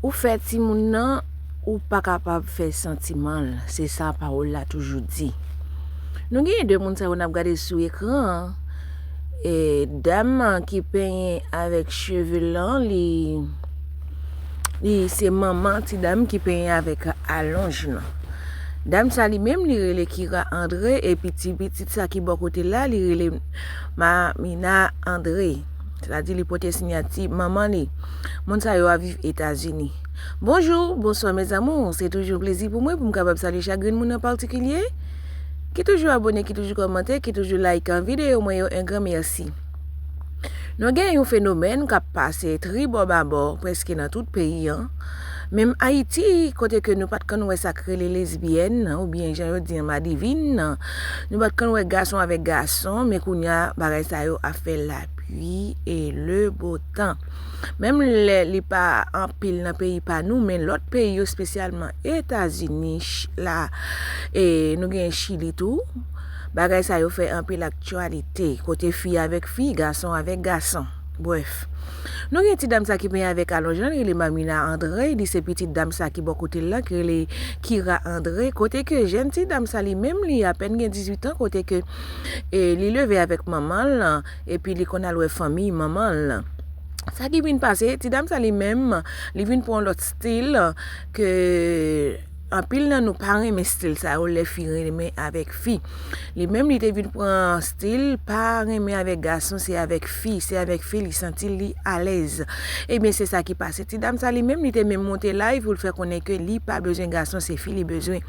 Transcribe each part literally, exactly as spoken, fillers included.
Ou fè timoun nan, ou pa kapab fè santiman l. Se sa pawòl la toujou di. Nou genyen de moun sa yo n ap gade sou ekran an. E dam ki penyen avèk cheve lan, li, li se manman ti dam ki penyen avèk alonj lan. Dam sa li menm, li rele Kira André, epi ti pitit sa ki bò kote l la, li rele Mamina André. Sètadi li pote siyati manman li. Moun sa yo ap viv Etazini. Bonjou, bonswa mes amours. Se toujou yon plezi pou mwen pou m kapab salye chak grenn moun an patikilye ki toujou abòne, ki toujou kòmante, ki toujou like videyo mwen yo. Un grand merci. Nou gen yon fenomèn k ap pase tribò babò prèske nan tout peyi an. Menm Ayiti, kote ke nou pa t konn wè sa k rele lesbyèn, oubyen jan yo di an madivin, nou pa t konn wè gason avèk gason, men kounye a bagay sa yo ap fè lapli e le bo tan. Menm lè li pa anpil nan peyi pa nou, men lòt peyi yo, espesyalman Etazini, Ch-, la, e nou gen Chili tou, bagay sa yo fè anpil aktyalite, kote fi avèk fi, gason avèk gason. Brèf. Nou gen ti dam sa ki penyen avèk alonj lan, li rele Mamina André, li se pitit dam sa ki bò kote l lan, ki rele Kira André, kote ke jèn ti dam sa li menm, li apèn gen dizuit an, kote ke, e, li leve avèk manman l, epi li konn al wè fanmi manman l. Sa ki vin pase, ti dam sa li menm, li vin pran yon lòt stil ke anpil nan nou pa renmen stil sa yo lè fi renmen avèk fi. Li menm li te vin pran stil pa renmen avèk gason, se avèk fi, se avèk fi li santi li alèz. Ebyen se sa ki pase. Ti dam sa li menm li te menm monte live pou l fè konnen ke li pa bezwen gason, se fi li bezwen.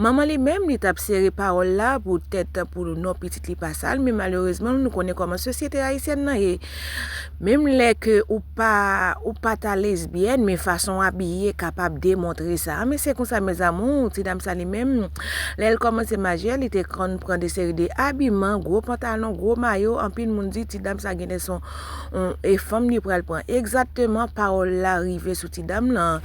Manman li menm li t ap sere pawòl la poutèt pou non pitit li pa sal, men malerezman nou konnen kòman sosyete ayisyèn nan ye. Menm lè ke ou pa, ou pa ta lesbyèn, men fason w abiye kapab demontre sa. Men se konsa mes amours, ti dam sa li menm, lè l kòmanse majè, li te konn pran de seri de abiman, gwo pantalon, gwo mayo, anpil moun di ti dam sa genlè se yon, e fanm li pral pran. Egzakteman pawòl la rive sou ti dam lan.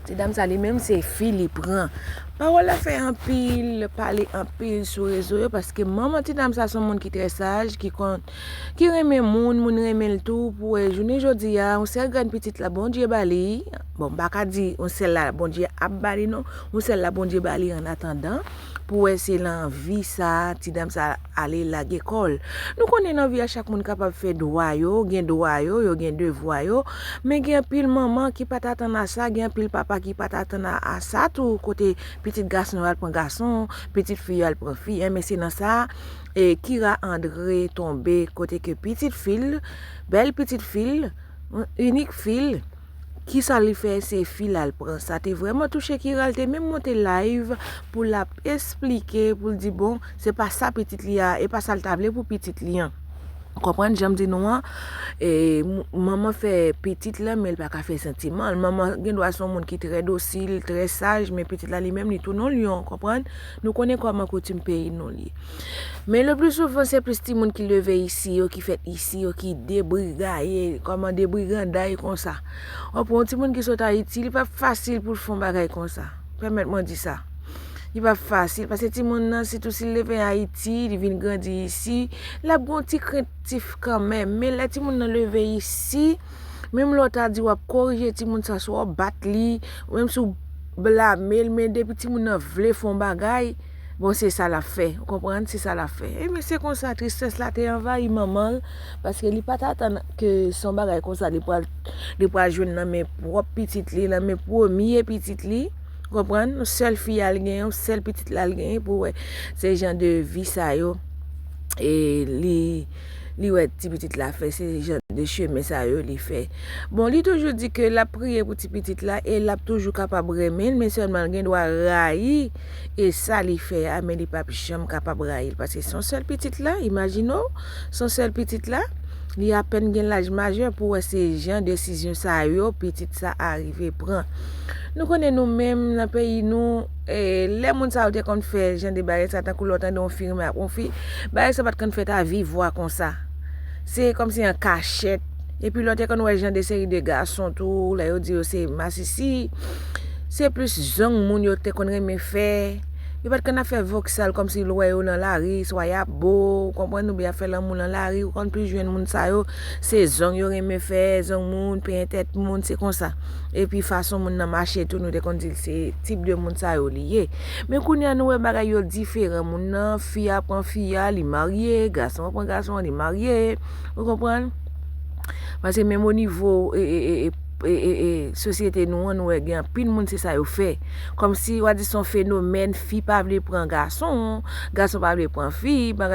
Ti dam sa li menm se fi li pran. Pawòl la fè anpil, pale anpil sou rezo yo, paske manman ti dam sa se yon moun ki trè saj, ki konn, ki renmen moun, moun renmen l tou, pou wè jounen jodi a, yon sèl grenn pitit la Bondye ba li. Bon, m pa ka di yon sèl la Bondye ap ba li non, yon sèl la Bondye ba li an atandan, pou wè se nan vi sa, ti dam sa ale lage kò l. Nou konnen nan vi a chak moun kapab fè dwa yo, gen dwa yo, yo gen devwa yo, men gen anpil manman ki pa t atann a sa, gen anpil papa ki pa t atann a, a sa tou, kote pitit gason yo al pran gason, pitit fi yo al pran fi, enben se nan sa, e, Kira André tonbe, kote ke pitit fi l, bèl pitit fi l, inik fi l, kisa li fè, se fi l al pran. Sa te vrèman touche Kira, l te menm monte live pou l ap esplike, pou l di bon, se pa sa pitit li a, e pa sa l ta vle pou pitit li an. Konprann jan m di nou an, e, m-, manman fè pitit la, men l pa ka fè santiman l. Manman gen dwa se yon moun ki trè dosil, trè saj, men pitit la li menm li tou non lyon, konprann? Nou konnen kòman koutim peyi nou li ye. Men le pli souvan se plis timoun ki leve isi yo, ki fèt isi yo, ki debrigaye, kòman debriganday konsa. W ap wè yon timoun ki sot Ayiti, li p ap fasil pou l fè yon bagay konsa. Pèmèt mwen di sa. Li p ap fasil, paske timoun nan, sitou si l leve Ayiti, li vin grandi isi, l ap gen yon ti krentif kanmenm. Men lè timoun nan leve isi, menm lè w ta di w ap korije timoun sa, swa w bat li, ou menm si w blame l, men depi timoun nan vle fè yon bagay, bon, se sa l ap fè. Ou konprann? Se sa l ap fè. Ebyen, se konsa, tristès la te anvayi manman l, paske li pa t atann ke se yon bagay konsa li pral, li pral jwenn nan men pwòp pitit li, nan men premye pitit li. Ou konprann? Yon sèl fi a l genyen, yon sèl pitit la l genyen, pou wè se jan de vi sa yo, e li, li wè ti pitit la fè, se jan de chemen sa yo li fè. Bon, li toujou di ke l ap priye pou ti pitit la e l ap toujou kapab renmen l, men sèlman l gen dwa rayi e sa li fè a, men li p ap janm kapab rayi l, paske se yon sèl pitit la, imajine w, se yon sèl pitit la, li apèn gen laj majè pou wè se jan desizyon sa yo pitit sa a rive pran. Nou konnen nou menm nan peyi nou, e, lè moun sa yo te konn fè jan de bagay sa, tankou lè w tande yon fi renmen ak yon fi, bagay sa pa t konn fèt a viv vwa konsa. Se kòmsi an kachèt. Epi lè w te konn wè jan de seri de gason tou, lè yo di yo se masisi, se plis zong moun yo te konn renmen fè. Yo pa t konn ap fè voksal kòmsi l wè yo nan lari, swa y ap bo, ou konprann, oubyen y ap fè lanmou nan lari, ou konn plis jwenn moun sa yo, se zong yo renmen fè, zong moun, penyen tèt moun, se konsa. Epi fason moun nan mache tou, nou te konn di l se tip de moun sa yo li ye. Men kounye a nou wè bagay yo diferan, moun nan, fi a pran fi a, li marye, gason an pran gason an, li marye, ou konprann? Paske menm o nivo e, e, e, e, e, e, e, sosyete nou an, nou wè gen anpil moun se sa yo fè. Kòmsi w a di se yon fenomèn, fi pa vle pran gason, gason pa vle pran fi, bagay